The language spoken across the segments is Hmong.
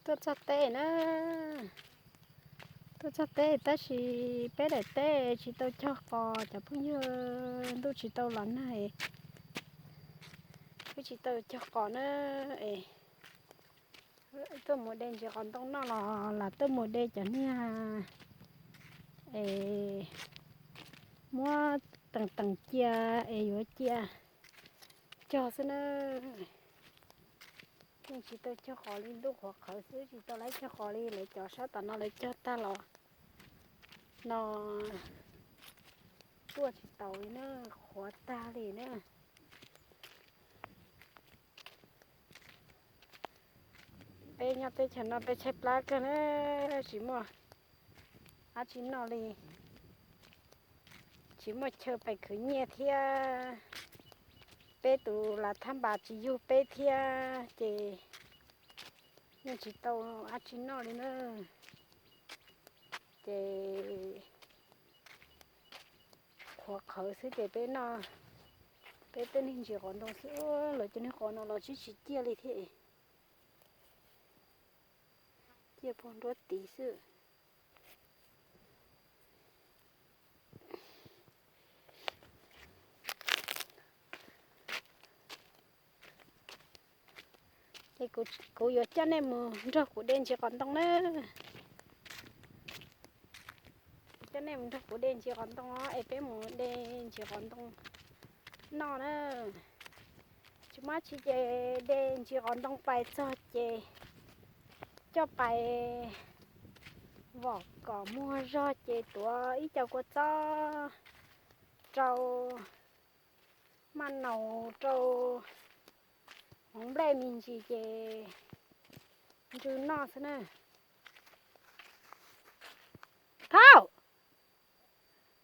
Tuaj txog teb na, tuaj txog teb tab sis peb daim teb tsis tau cog qos cov phooj ywg, ntuj tsis tau los nag, twb tsis tau cog qos na. Es tuaj mus de ntsis qos ntoo noj los lam tuaj mus de cov niag es muab teem teem cia es yuav cia cog xwb na. Yeej tsis tau cog qos li, ntuj qhuav qhawv xwb tsis tau lawv cog qos li. Lawv cov sab tom no lawv cog tag los no tuaj tsis taus li na, qhuav tag li na. Peb nyob teb chaws no peb tshaib plab kawg na, tsis muaj dab tsi noj li, tsis muaj chaw pais khwv nyiaj thiab. Peb tus lav thab npas tsis yug peb thiab ces yeej tsis tau dab tsi noj li na. Ces qhuav qhawv xwb ces peb noj, peb tej niag ntsis qos ntoo xwb. Lawv cov niag qos no los tsis tsis ciaj li thiab, ciaj puag nruab tid xwb. Ces kuv yuav coj nej mus nrog kuv de ntsis qos ntoo na. Coj nej mus nrog kuv de ntsis qos ntoo es peb mus de ntsis qos ntoo noj na. Tsis muaj dab tsi ces de ntsis qos ntoo pais txog ces coj pais vom kom muag zog ces tuav ib co kua txob rau maj naus rau hmoov nplej me ntsis ces ntsw noj xwb na. Thaum,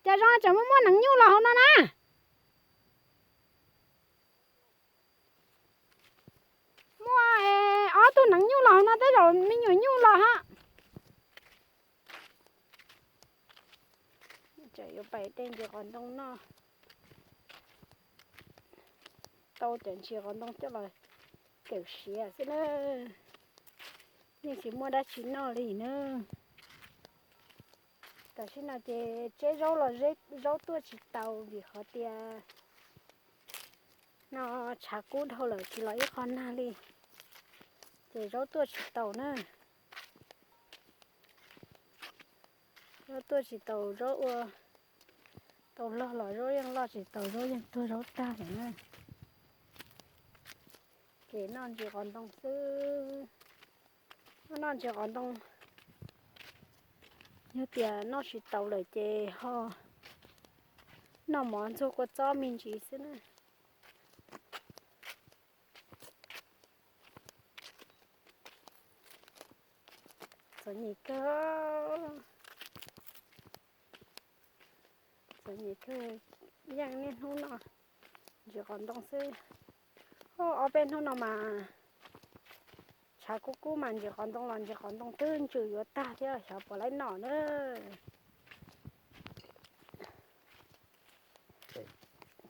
cas zoo tseem muaj muaj neev nyuj los hauv no na? Muaj ob tug neev nyuj los hauv no, tej zaum me nyuam nyuj los hab. Tseem yuav pais de ntsis qos ntoo noj, tau cov ntsis qos ntoo coj los cawm siav xwb na. Yeej tsis muaj dab tsi noj li na. Tam sim no ces tseb zaub los zaub tuaj tsis taus vim qhov tias no tshav kub dhau lawm tsis los ib qho nag li, ces zaub tuaj tsis taus na. Zaub tuaj tsis taus, zaub ua tau log los zaub yeej loj tsis taus, zaub yeej tuag zaub tag lawm na. Ces noj ntsis qos ntoo xwb, noj ntsis qos ntoo. Yog tias noj tsis taus lawm ces ho noj mov ntxuag kua txob me ntsis xwb na. Txom nyem kawg, txom nyem kawg, yeej niaj hnub noj ntsis qos ntoo xwb. Ob peb hnub no mas tshav kub kub mas ntsis qos ntoo los ntsis qos ntoo twb ntsws yuav tag thiab xyov puas laib noj na.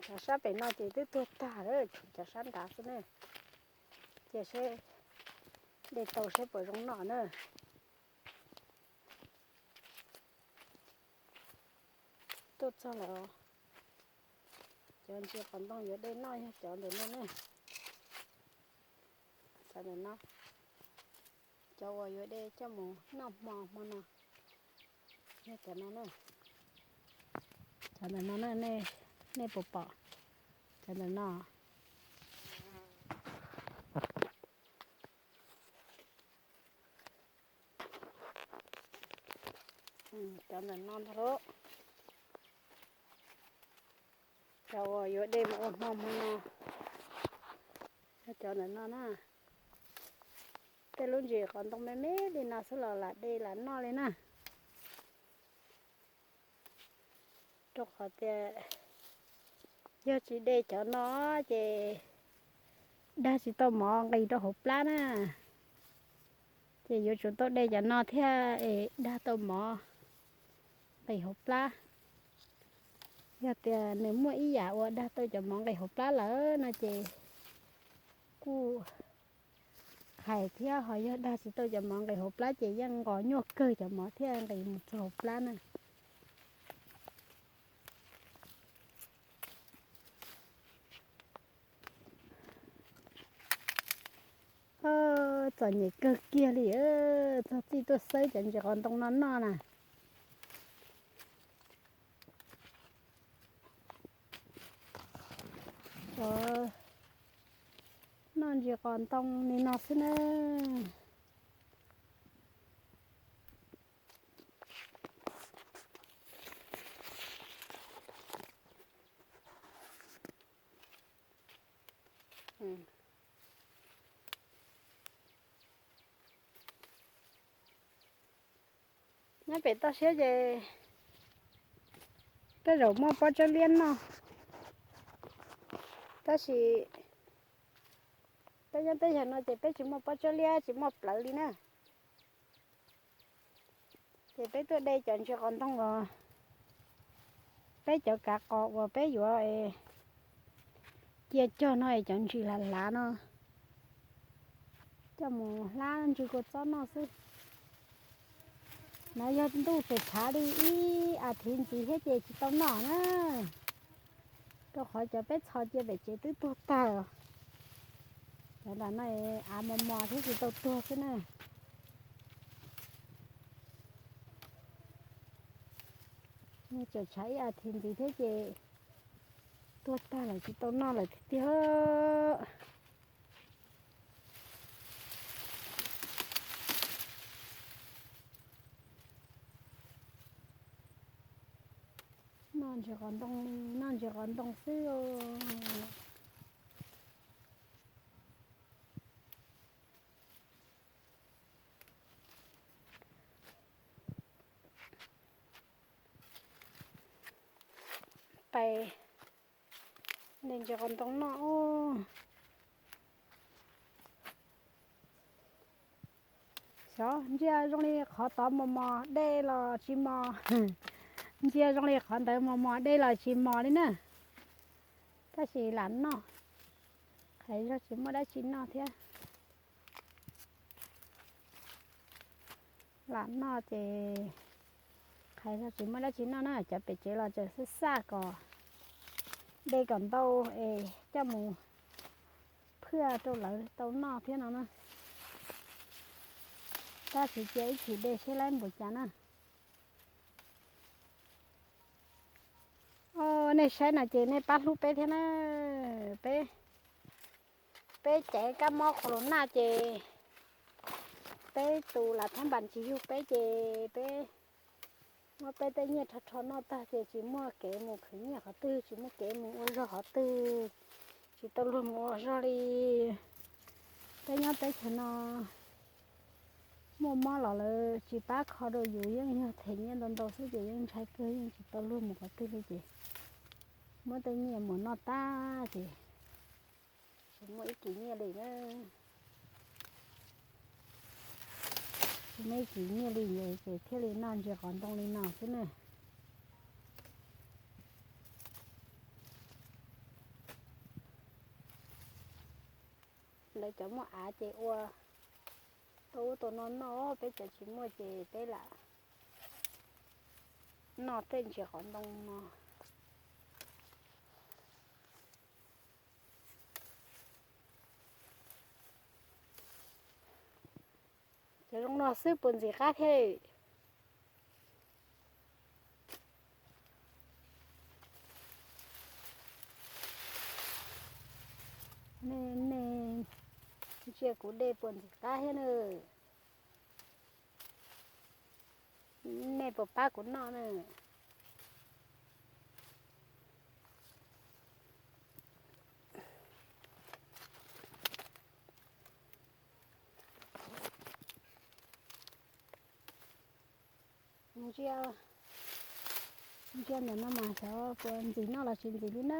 Cov sab pem no ces twb tuag tag lawm, tshuav cov sab nrad xwb ne. Cia seb de tau seb puas zoo noj na. Tuaj txog lawm, cov ntsis qos ntoo yuav de noj yog cov ntawm no ne. Cov ntawm no, cov uas yuav de coj mus noj hmo hmo no yog cov no na. Cov ntawm no na, nej puas pom? Cov ntawm no. Cov ntawm no ntag lauj. Cov uas yuav de mus ua hmo hmo no, cov ntawm no na. Tej lub ntsis qos ntoo me me li no xwb los lam de lam noj li na. Rau qhov tias yog tsis de cov no ces dag tsis tau mov nqis rau hauv plab na. Ces yuav tsum tau de cov no thiaj es dag tau mov nqis hauv plab. Yog tias nws muaj ib yam uas dag tau cov mov nqis hauv plab lawm no ces kuj qais thiab ho yog dag tsis tau cov mov nqis hauv plab ces yeej nqos nyuaj kawg cov mov thiaj nqis mus txog hauv plab na. Txom nyem kawg kiag li, txog txij tuaj xawb cov ntses qos ntoo no noj na. Noj ntses qos ntoo li no xwb na. Nyob pem toj siab ces tej zaum muaj pob tsawb liab noj, tab sis peb nyob teb chaws no ces peb tsis muaj pob tsawb liab tsis muaj plawv li na. Ces peb tuaj de cov ntses qos ntoo os, peb cov kav qos uas peb yuav cia cog no es cov ntsis hlav hlav no coj mus hlab ntsw kua txob noj xwb. No yog ntuj tseem tshav li ib as thiv ntxiv thiab ces tsis tau noj na, rau qhov cov peb txhos cia pem tsev twb tuag tag. Cov nram no av mos mos thiab tsis tau tuag xwb na. Tseem tshav ib as thiv ntxiv thiab ces tuag tag lawm tsis tau noj lawm tiag tiag. Noj ntses qos ntoo, noj ntses qos ntoo xwb. Pais de ntses qos ntoo noj. Xyov ntsia zoo li qhov tod mos mos dej los tsis mos, ntsia zoo li qhov ntawd mos mos dej los tsis mos li na. Tab sis lam noj, qhais zog tsis muaj dab tsi noj thiab. Lam noj ces qhais zog tsis muaj dab tsi noj na, cov pem tsev los tseem xab xaj kom de kom ntau es coj mus phwaj rau lawv tau noj thiab no na. Tab sis cia ib chim de seb laib npaum cas na. Nej saib no ces nej pab hlub peb thiab na. Peb, peb cev kab mob corona ces peb tus lav thab npas tsis yug peb ces peb muab peb tej nyiaj rho rho noj tag ces tsis muaj kev mus khwv nyiaj qhov twg, tsis muaj kev mus ua zog qhov twg, tsis tau luag mus ua zog li. Peb nyob teb chaws no muaj mob los lawv tsis pab kho rau yus, yeej yog them nyiaj ntau ntau xwb ces yeej ntshai kawg, yeej tsis tau luag mus qhov twg li ces muab tej nyiaj mus noj tag ces tsis muaj ib kis nyiaj li na. Tsis muaj ib kis nyiaj li ces thiaj li noj ntses qos ntoo li no xwb na. Lawv cov muaj av ces ua tau ub tau no noj, peb cov tsis muaj ces peb lam noj tej ntses qos ntoo no. Cov zoo no xwb puas ntxim qab thiab? Nej, nej ntsia kuv de puas ntxim qab thiab na? Nej puas pab kuv noj na? Ntsia, ntsia ntawm no mas xyov puas ntxim noj los tsis ntxim li na.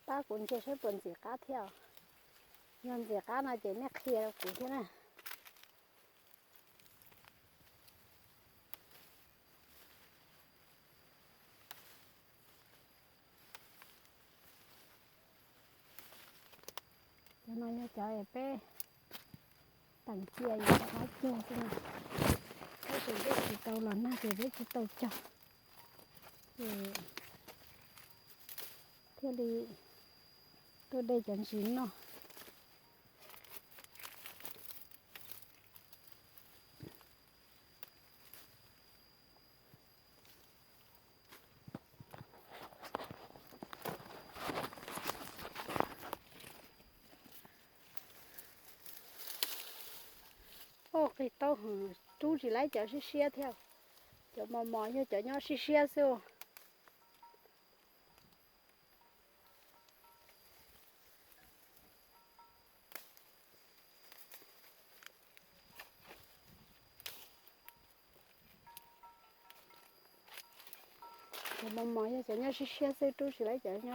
Pab kuv ntsia saib puas ntxim qab thiab. Yog ntxim qab no ces nej qhia rau kuv thiab na. No yog cov es peb teem cia yuav rov qab cog xwb na. Tab sis peb tsis tau los nag ces peb tsis tau cog, ces thiaj li tuaj de cov ntsis noj. Oj, qis taub hwm, rub tsis laib cov siab siab thiab. Cov mos mos yog cov nyob siab siab xwb. Cov mos mos yog cov nyob siab siab xwb, rub tsis laib cov nyob